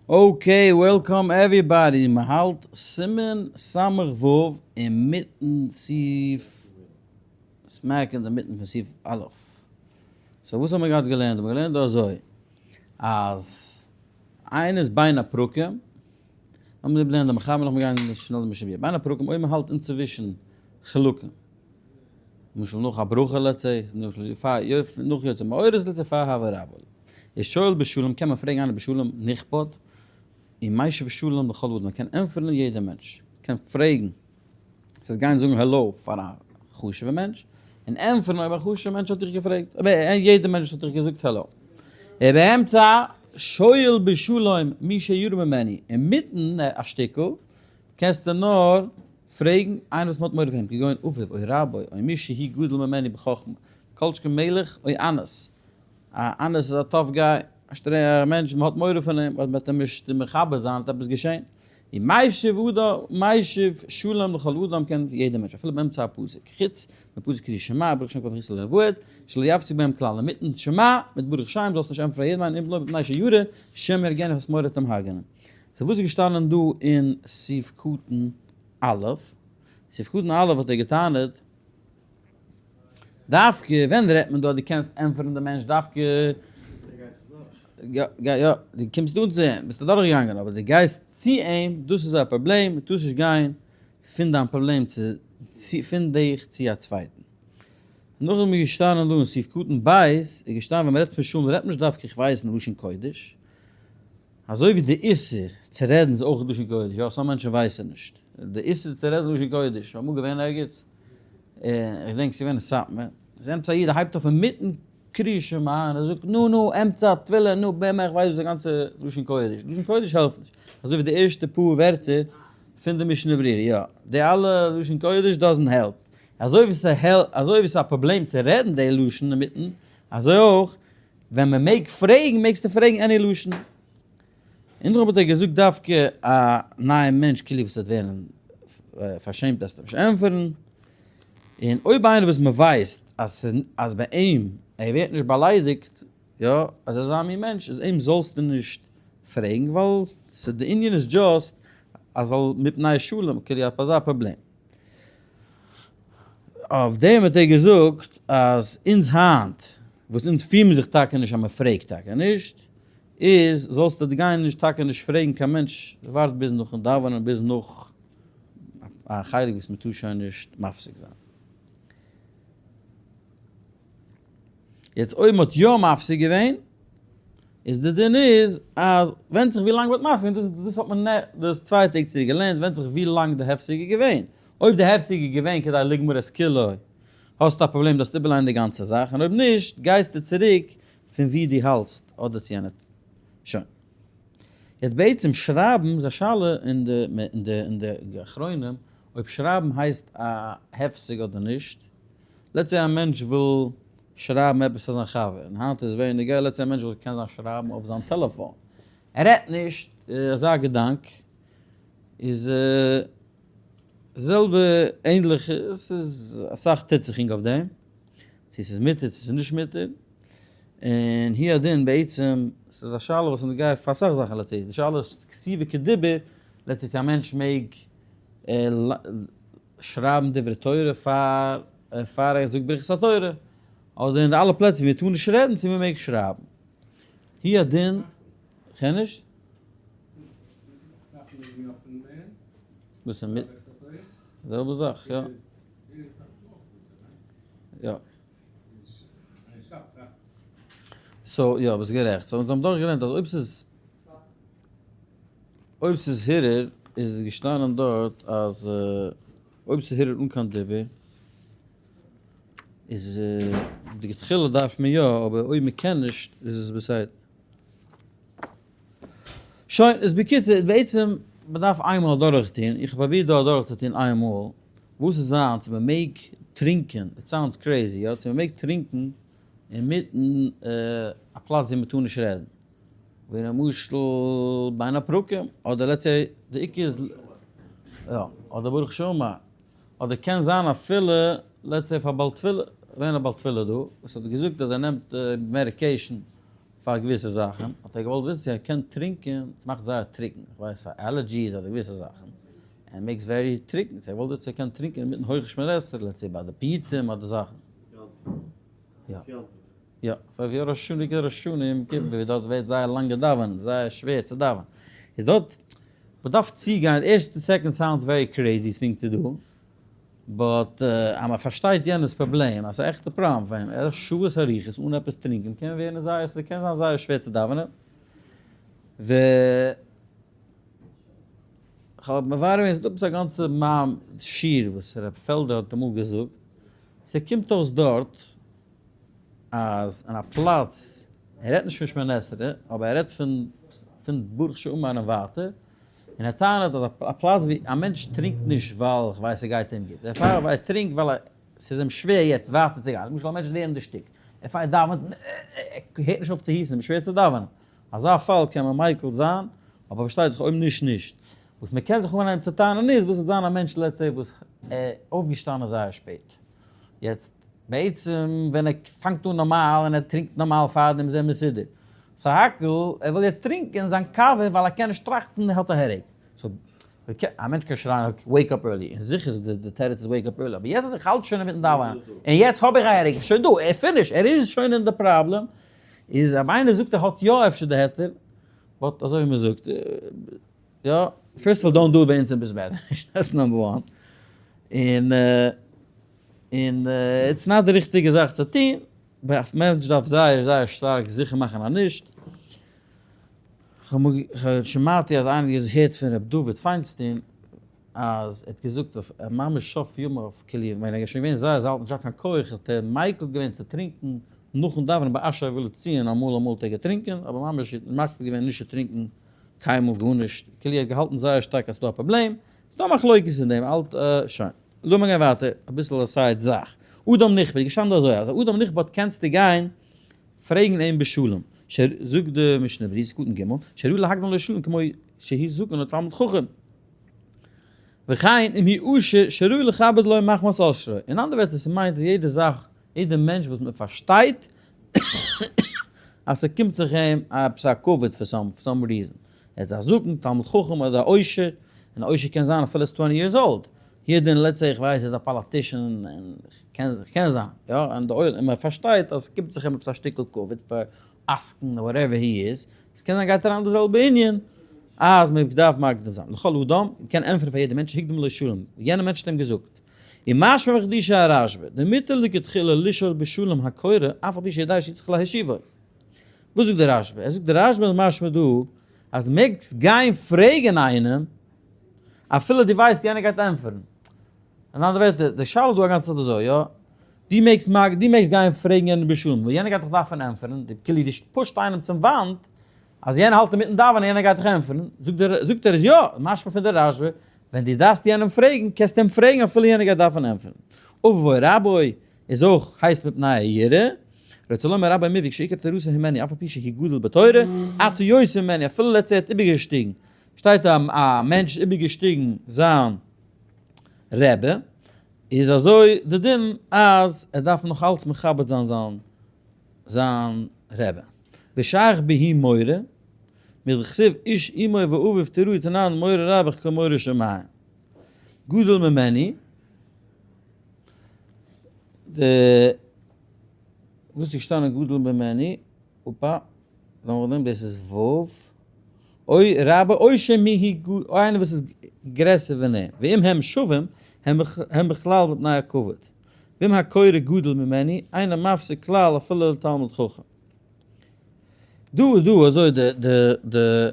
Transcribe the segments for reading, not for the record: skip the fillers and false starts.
Okay, welcome everybody, מען האלט סימן סמך ו' אינמיטן סעיף, smack אין די מיטן פון סעיף א'. So וואס האבן מיר געהאט געלערנט? האבן מיר געלערנט דא אזוי, אז איינער איז בין הפרקים, לאמיר לערנען די מחבר נאכדעם גיין שנעל די משנה ברורה. בין הפרקים אויב מען האלט אינצווישן חלקים, למשל נאך א ברכה let's say, למשל פאר נאך יוצר מאורות let's say פאר אהבה רבה. איז שואל בשלום קען מען פרעגן איינער בשלום נכבד, און משיב שלום לכל אדם, מען קען ענטפערן יעדע מענטש, קען פרעגן, ס'איז גיין זאגן העלאו פאר א חשוב'ע מענטש, און ענטפערן אויב א חשוב'ע מענטש האט דיך געפרעגט, אבער יעדע מענטש האט דיך געזאגט העלאו. ובאמצע שואל בשלום מי שירא ממני, אינמיטן א שטיקל קענסטו נאר פרעגן איינער וואס מ'האט מורא פון אים, כגון אביו או רבו או מי שהוא גדול ממני בחכמה, כל שכן מלך או אנס, א אנס איז א tough guy, א שטרענגער מענטש, מען האט מורא פון אים, ווייל מען וועט אים נישט מכבד זיין, וועט עפעס געשען. און משיב אדם, משיב שלום לכל אדם קען יעדער מענטש, אפילו באמצע א פסוק, חוץ מפסוק קריאת שמע, ברוך שם כבוד מלכותו לעולם ועד, שלא יפסיק בהם כלל, אינמיטן שמע מיט ברוך שם זאלסט נישט ענטפערן יעדעם איינעם, אם לא מפני שירא שמא יהרגנו האסט מורא אים הרג'נען. So וואס איז געשטאנען דא אין סעיף קטן א'? סעיף קטן א' האט ער געטענה'ט, דווקא ווען רעדט מען דא אז דו קענסט ענטפערן די מענטש דווקא יא יא דו קומסט אן צו אים ביסטו אדורך געגאנגען אבער דו גייסט צו אים דאס איז א פראבלעם דו טארסט נישט גיין פון דיין פראבלעם צו פון דיך צו א צווייטן. נאכדעם איז געשטאנען דא אין סעיף קטן ב' איז געשטאנען ווען מען רעדט פון שלום רעדט מען נישט דווקא איך ווייס אין לשון קודש אזוי ווי די איסור צו רעדן איז אויך לשון קודש יא some מענטשן ווייסן נישט די איסור צו רעדן לשון קודש אמאל געווען ערגעץ איך געדענק ס'איז געווען אין סאטמאר, איז עמצע א איד הייבט אויף אינמיטן קריאת שמע און ער זאגט נו נו אמצע תפילה נו ב מ איך ווייס וואס די גאנצע לשון קודש, לשון קודש העלפט נישט, אזוי ווי די ערשטע פאר ווערטער פון די משנה ברורה, יא די אלע לשון קודש doesn't help, אזוי ווי ס'העלפט אזוי ווי ס'איז א פראבלעם צו רעדן די לשון אינמיטן, אזוי אויך ווען מ'מעג פרעגן מעגסטו פרעגן any לשון. און דאך האט ער געזאגט דווקא א נייע מענטש כאילו וואס וועט ווערן פארשעמט וועסטו נישט ענטפערן, און אויב איינער וואס מען ווייסט אז אז ביי אים ער ווערט נישט באליידיגט, יא, אז ער איז אזא מין מענטש, איז אים זאלסטו נישט פרעגן ווייל ס'די ענין איז just אז זאל מפני שלום כאילו האט אזא פראבלעם. אויף דעם האט ער געזאגט אז אונז היינט וואס אונז פירן זיך טאקע נישט אז מען פרעגט טאקע נישט, איז זאלסטו גיין נישט טאקע נישט פרעגן קיין מענטש, ווארט ביז נאכן דאווענען ביז נאך א חלק וואס מען טאר שוין נישט מפסיק זיין. יעצט אויב מען האט יא מפסיק געווען, איז די דין איז אז ווענדט זיך ווי לאנג מען האט מפסיק געווען, דאס דאס האט מען דאס צוויי טעג צוריק געלערנט, ווענדט זיך ווי לאנג די הפסק איז געווען, אויב די הפסק איז געווען כדי לגמור את כולו, האסטו א פראבלעם דארפסט איבערליינען די גאנצע זאך, און אויב נישט גייסטו צוריק פון ווי דו האלטסט אדער צו יענע שוין. יעצט בעצם שרייבן איז א שאלה אין די אין די אין די אחרונים אויב שרייבן הייסט א הפסק אדער נישט. let's say א מענטש וויל שרייבן עפעס פאר זיין חבר און היינט איז ווער נוגע let's say א מענטש וויל קען זיין שרייבן אויף זיין טעלעפאן ער רעדט נישט אזא געדאנק איז זעלבע ענדליכע ס'איז אסאך טוט זיך אינג אויף דעם. צו ס'איז מותר צו ס'איז נישט מותר, און הוא הדין בעצם, ס'איז א שאלה וואס נוגע פאר אסאך זאכן לעצטענס, די שאלה איז כתיבה כדיבור, לעצטענס צו א מענטש מעג שרייבן דברי תורה פאר פאר ער זאגט ברכת התורה, אדער אין די אלע פלעצער ווי מ'טאר נישט רעדן צו מ'מעג שרייבן. הוא הדין, כ'הער נישט? וואס איז מיט? זעלבע זאך, יא. יא. So יא, ביסט גערעכט. So אונז האבן דאך געלערנט אז אויב ס'איז אויב ס'איז הרהור איז געשטאנען דארט אז אויב ס'איז הרהור אן קיין דיבור איז לכתחילה דארף מען יא אבער אויב מ'קען נישט איז עס בסדר. שוין, איז בקיצור, בעצם מ'דארף איינמאל אדורכטון, איך האב פרובירט דא אדורכצוטון איינמאל, וואס איז זיין צו מ'מעג טרינקען, it sounds crazy, יא, צו מ'מעג טרינקען אינמיטן א פלאץ ווי מ'טאר נישט רעדן, ווי למשל בין הפרקים, אדער let's say די עיקר איז, יא, אדער ברוך שאמר, אדער קען זיין אפילו let's say פאר בעל תפילה, געווען א בעל תפילה דא, וואס האט געזאגט אז ער נעמט medication. פאר געוויסע זאכן, האט ער געוואלט וויסן צו ער קען טרינקען, ס'מאכט זייער טרוקן, איך ווייס פאר allergies אדער געוויסע זאכן, און makes very טרוקן, צו ער וואלט וויסן צו ער קען טרינקען אינמיטן הויכע שמונה עשרה, let's say ביי די פיוטים אדער זאכן. יא. יא, פאר ווי ראש השנה ראש השנה יום כיפור ווי דארט ווערט זייער לאנג געדאווענט, זייער שווער צו דאווענען, איז דארט מ'דארף צוגיין, ערשטע second sounds very crazy thing to do, but אז מען פארשטייט יענעמס פראבלעם, אז ס'איז א עכטע פראבלעם פאר אים, ער האט שעות אריכות אן עפעס טרינקען, קען ווערן זייער, ס'קען זיין זייער שווער צו דאווענען, ו. כ'האב מברר געווען, ס'איז דא עפעס א גאנצע שיעור וואס רב פעלדער האט אמאל געזאגט, ס'קומט אויס דארט אז אין א פלאץ, ער רעדט נישט פון שמונה עשרה, אבער ער רעדט פון פון ברוך שאמר און ווייטער, און ער טענה'ט אז א פלאץ ווי א מענטש טרינקט נישט ווייל כ'ווייס ס'גייט אים גוט, דערפאר ווייל ער טרינקט ווייל ס'איז אים שווער יעצט ווייטער צו גיין, למשל א מענטש ווערט דערשטיקט, ער פאר ער דאווענט, ער הערט נישט אויף צו היסן, אים איז שווער צו דאווענען, אזא פאל קען מען מיקל זיין, אבער פארשטייט זיך אויב נישט נישט. וואס מען קען זיך אנהייבן צו טענה'ן איז, וואס וועט זיין א מענטש let's say וואס ער אויפגעשטאנען זייער שפעט, יעצט בעצם ווען ער פאנגט אן נארמאל און ער טרינקט נארמאל פארדעם איז ער מסודר, סך הכל ער וויל יעצט טרינקען זיין קאווע ווייל ער קען נישט טראכטן ער האט א headache, so א מענטש קען שרייען wake up early און זיכער איז די תירוץ איז wake up early, אבער יעצט אז איך האלט שוין אינמיטן דאווענען און יעצט האב איך א headache, שוין דא, ער finish, ער איז שוין אין די פראבלעם, איז אויב איינער זאגט ער האט יא אפשר די היתר, but אזוי ווי מען זאגט, יא, first of all don't do it ביי אונז אין בית מדרש, that's number one, און און it's not די ריכטיגע זאך צו טון, א מענטש דארף זייער זייער שטארק זיכער מאכן אז נישט, כ'האב שמעתי אז איינער האט געהערט פון ר' דוד פיינסטין אז ער האט געזאגט אויף ממש סוף ימיו כאילו ווען ער איז שוין געווען זייער אלט נישט געהאט קיין כח האט ער מיקל געווען צו טרינקען נאכן דאווענען ביי אשר ולציון אמאל אמאל האט ער געטרינקען אבער ממש מקפיד געווען נישט צו טרינקען קיינמאל גארנישט כאילו ער האט געהאלטן זייער שטארק אז ס'דא א פראבלעם, ס'דא מחלוקת אין דעם אלט שוין לאמיר גיין ווייטער אביסל א side זאך אדם נכבד געשטאנען דא אזוי אז א אדם נכבד קענסטו גיין פרעגן אים בשלום זאגט די משנה ברורה סעיף קטן ג' שראוי להקדים לו שלום כמו שהוא זקן ותלמיד חכם. וכן אם הוא עשיר שראוי לכבד לו מחמת עושרו, אין אנדערע ווערטער ס'מיינט אז יעדע זאך, יעדע מענטש וואס מ'פארשטייט אז ס'קומט זיך אים עפעס א כבוד for some reason, ער איז א זקן, תלמיד חכם אדער א עושר, און א עושר קען זיין אפילו איז 20 years old, יעדער let's say איך ווייס ער איז א politician און קען זיין יא, און די עולם און מ'פארשטייט אז ס'קומט זיך אים עפעס א שטיקל כבוד פאר עסקן whatever he is, עס קען זיין גייט אריין די זעלבע ענין אז מען דארף מקדים זיין לכל אדם, מען קען ענטפערן פאר יעדע מענטש הקדים לו שלום, יענער מענטש האט אים געזאגט, און משמע בחידושי הרשב"א, דמותר לכתחילה לשאול בשלום הקורא אף על פי שיודע שצריך להשיבו. וואס זאגט דער רשב"א? ער זאגט דער רשב"א איז משמע דא אז מעגסט גיין פרעגן איינעם אפילו דו ווייסט יענער גייט ענטפערן. אין אנדערע ווערטער, די שאלה דא א גאנצע צייט אזוי, יא? דו מעגסט מאג דו מעגסט גיין פרעגן יענעם בשלום, ווייל יענער גייט דיך דארפן ענטפערן, דו כאילו דו push ט איינעם צום וואנט, אז יענער האלט אינמיטן דאווענען יענער גייט דיך ענטפערן, זאגט דער זאגט ער איז יא, משמע פון דער רשב"א, ווען דו דארפסט יענעם פרעגן קענסטו אים פרעגן אפילו יענער גייט דארפן ענטפערן. אביו רבו איז אויך הייסט מפני היראה, רוצה לומר רבו מובהק שעיקר תורתו הימנו אף על פי שהוא גדול בתורה, אתה יותר ממנו אפילו let's say ער האט איבערגעשטיגן, שטייט א מענטש איז איבערגעשטיגן זיין רבי, איז אזוי די דין אז ער דארף נאך אלץ מכבד זיין זיין זיין רבי. ושייך בהי מורא, מדכתיב איש אמו ואביו תיראו תנן מורא רבך כמורא שמים. גדול ממני, די וואס איז געשטאנען גדול ממני? אופא, נאכדעם דאס איז ו', אוי רבה אוי שמי היא גו, אוי איינער וואס איז גרעסער פון אים, ואם הם שווים, הם בכלל מפני הכבוד, ואם הקורא גדול ממני, אינו מפסיק כלל אפילו לתלמיד חכם. דא איז דא אזוי די די די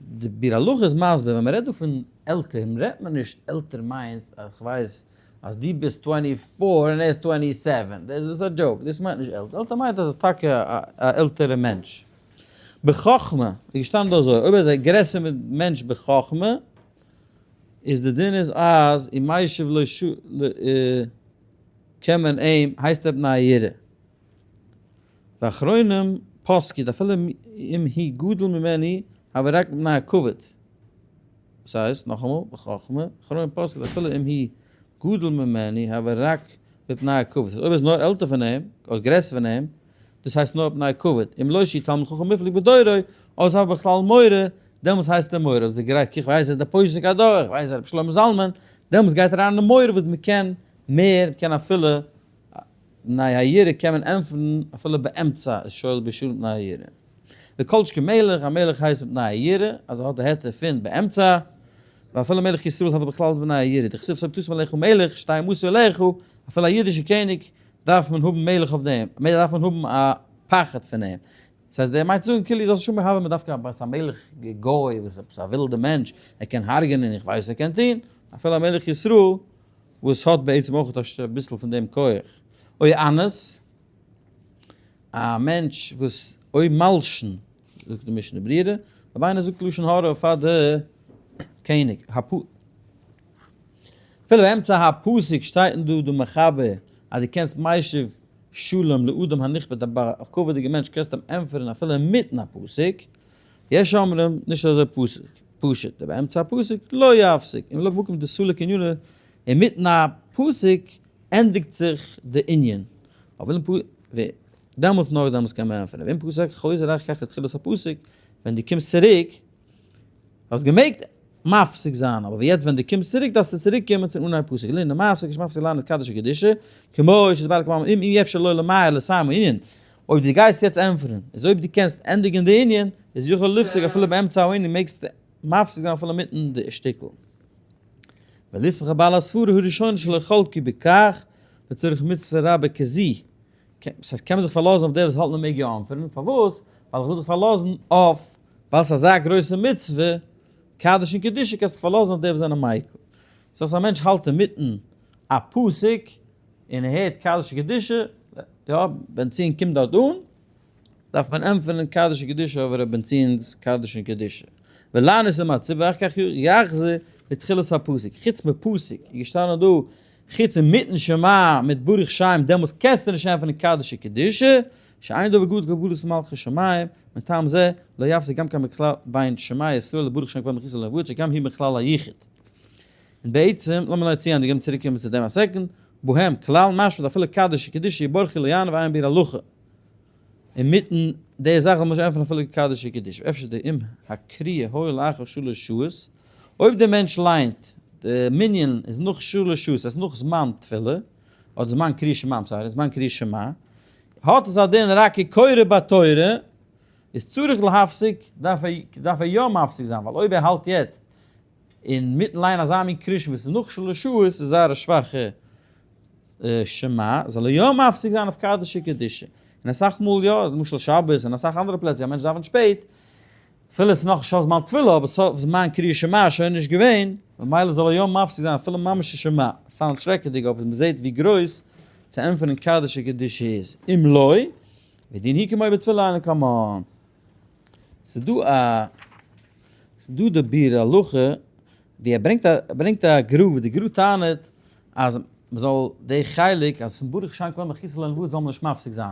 די ביאור הלכה איז מסביר ווען מ'רעדט דא פון עלטערן רעדט מען נישט עלטער מיינט אז כ'ווייס אז דו ביסט 24 און ער איז 27, דאס איז א joke, דאס מיינט נישט עלטער, עלטער מיינט אז ער איז טאקע א עלטערע מענטש. בחכמה, איז געשטאנען דא אזוי, אויב ער איז א גרעסער מענטש בחכמה, איז די דין איז אז אם משיב לו ש ל קען מען אים, הייסט ער בני יראה. ואחרונים פסקו אפילו אם הוא גדול ממני הוי רק מפני הכבוד. וואס הייסט, נאכאמאל, בחכמה, אחרונים פסקו אפילו אם הוא גדול ממני הוי רק מפני הכבוד. אויב ער איז נאר עלטער פון אים, אדער גרעסער פון אים, דאס הייסט נאר מפני כבוד, אם לא שי' תלמיד חכם מופלג בדורו, אז הוה בכלל מורא, דעמאלס הייסט ער מורא, אויב דער גרייט איך ווייס אז דער פוסק הדור, איך ווייס רבי שלמה זלמן, דעמאלס גייט אריין אין מורא וואס מען קען מער, מען קען אפילו מפני היראה קען מען ענטפערן אפילו באמצע איז שואל בשאלה מפני היראה. וכל שכן מלך, א מלך הייסט מפני היראה, אז ער האט די היתר פון באמצע, ואפילו מלך ישראל הוה בכלל מפני היראה, דכתיב שום תשים עליך מלך, שתהא אימתו עליך, אפילו א אידישע קעניג דארף מען האבן מלך אויף דעם, דארף מען האבן א פחד פון אים. דאס הייסט דער מיינט צו זאגן כאילו זאלסט נישט האבן הוה מען דווקא עפעס א מלך גוי וואס עפעס א ווילדע מענטש, ער קען הרג'ענען איך ווייס ער קען טון, אפילו א מלך ישראל וואס האט בעצם אויך אביסל פון דעם כח. אוי אנס, א מענטש וואס אוי מלשין, זאגט די משנה ברורה, אויב איינער זאגט לשון הרע פאר די קעניג, אפילו באמצע הפסוק שטייט דא די מחבר אז דו קענסט משיב שלום לאדם הנכבד א כבוד'יגע מענטש קענסט אים ענטפערן אפילו אינמיטן א פסוק, יש אומרים נישט אזוי פשוט, באמצע הפסוק לא יפסיק, אם לא במקום דסליק עניינא, אינמיטן א פסוק ענדיגט זיך די ענין, אבער דעמאלטס נאר דעמאלטס קען מען ענטפערן, ואם פסק חוזר אחר כך לתחילת הפסוק, ווען דו קומסט צוריק, האסט געמעגט מפסיק זיין, אבער יעצט ווען דו קומסט צוריק דארפסטו צוריק קומען צום אנהייב פסוק, לענין המעשה כשמפסיק לענות קדיש וקדושה, כמו שהסברתי כמה פעמים אם אי אפשר לו למהר לסיים הענין, אויב דו גייסט יעצט ענטפערן, איז אויב דו קענסט ענדיגן די ענין, איז יכול לפסוק אפילו באמצע הענין מעגסטו מפסיק זיין אפילו אינמיטן די שטיקל. ולסמוך על בעל הסברה הראשונה שלא חלקו בכך לצורך מצוה רבה כזו, דאס הייסט קען מען זיך פארלאזן אויף דער וואס האלט מען מעג יא ענטפערן, פארוואס? ווייל איך וויל זיך פארלאזן אויף ווייל ס'איז אזא גרויסע מצוה, קדיש און קדושה קענסט דיך פארלאזן אויף די וואס זענען מיקל. סאו אז א מענטש האלט אינמיטן א פסוק און ער הערט קדיש און קדושה, יא, בן ציון קומט דארט אן, דארף מען ענטפערן קדיש און קדושה אויף ר' בן ציון'ס קדיש און קדושה. ולענות עם הציבור ואחר כך יחזור לתחילת הפסוק. חוץ מפסוק איז געשטאנען דא חוץ אינמיטן שמע מיט ברוך שם דעמאלס קענסטו נישט ענטפערן קדיש און קדושה, שאין דבר גדול כקבלת מלכות שמים, מטעם זה לא יפסיק גם כן בכלל בין שמע ישראל לברוך שם כבוד מלכותו לעולם ועד שגם היא מכלל היחוד. און בעצם, לאמיר נאר צוענדיגן צוריק קומען צו דעם א second, בהם כלל משמע דאפילו קדיש וקדושה יברכו לא יענה ואין ביאור הלכה. אינמיטן די זאך זאל מען נישט ענטפערן אפילו קדיש וקדושה. אפשר די אם הקריאה היה לאחר שלש שעות, אויב די מענטש ליינט די מנין איז נאך שלש שעות, עס איז נאך זמן תפילה, אדער זמן קריאת שמע, I'm sorry, זמן קריאת שמע, האט עס א דין רק כקורא בתורה, איז צריך להפסיק, דארף ער יא מפסיק זיין, ווייל אויב ער האלט יעצט אינמיטן ליינען אזא מין קריאת שמע וואס איז נאך שלש שעות, איז זייער א שוואכע שמע, זאל ער יא מפסיק זיין אויף קדיש וקדושה. און אסאך מאל יא, למשל שבת און אסאך אנדערע פלעצער ווי א מענטש דאווענט שפעט, אפילו עס איז נאך נישט זמן תפילה אבער סוף זמן קריאת שמע איז שוין נישט געווען, ממילא זאל ער יא מפסיק זיין אפילו ממש שמע, sound שרעקעדיג אבער מען זעט ווי גרויס צו ענטפערן קדיש וקדושה איז, אם לא, ודין הוא כמו בתפילה אינו כמוה. ס'דא א ס'דא די ביאור הלכה ווי ער ברענגט א ברענגט א גרא ווי די גרא טענה'ט אז מ'זאל די חלק אז פון ברוך שם כבוד מלכותו לעולם ועד זאל מען נישט מפסיק זיין,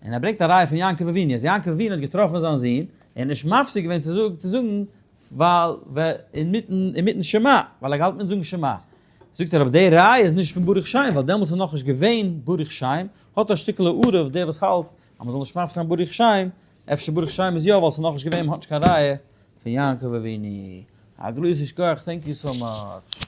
און ער ברענגט א ראיה פון יעקב אבינו אז יעקב אבינו האט געטראפן זיין זון און נישט מפסיק געווען צו זאגן ווייל אינמיטן אינמיטן שמע ווייל ער האט געהאלטן מיטן זאגן שמע זאגט ער אבער די ראיה איז נישט פון ברוך שם ווייל דעמאלטס איז נאכנישט געווען ברוך שם האט א שטיקל הערה אויף דער וואס האלט אז מ'זאל נישט מפסיק זיין ברוך שם אפשר ברוך שם איז יא ווייל ס'איז נאכנישט געווען מ'האט נישט קיין ראיה פון יעקב אבינו א גרויסע שכוח thank you so much.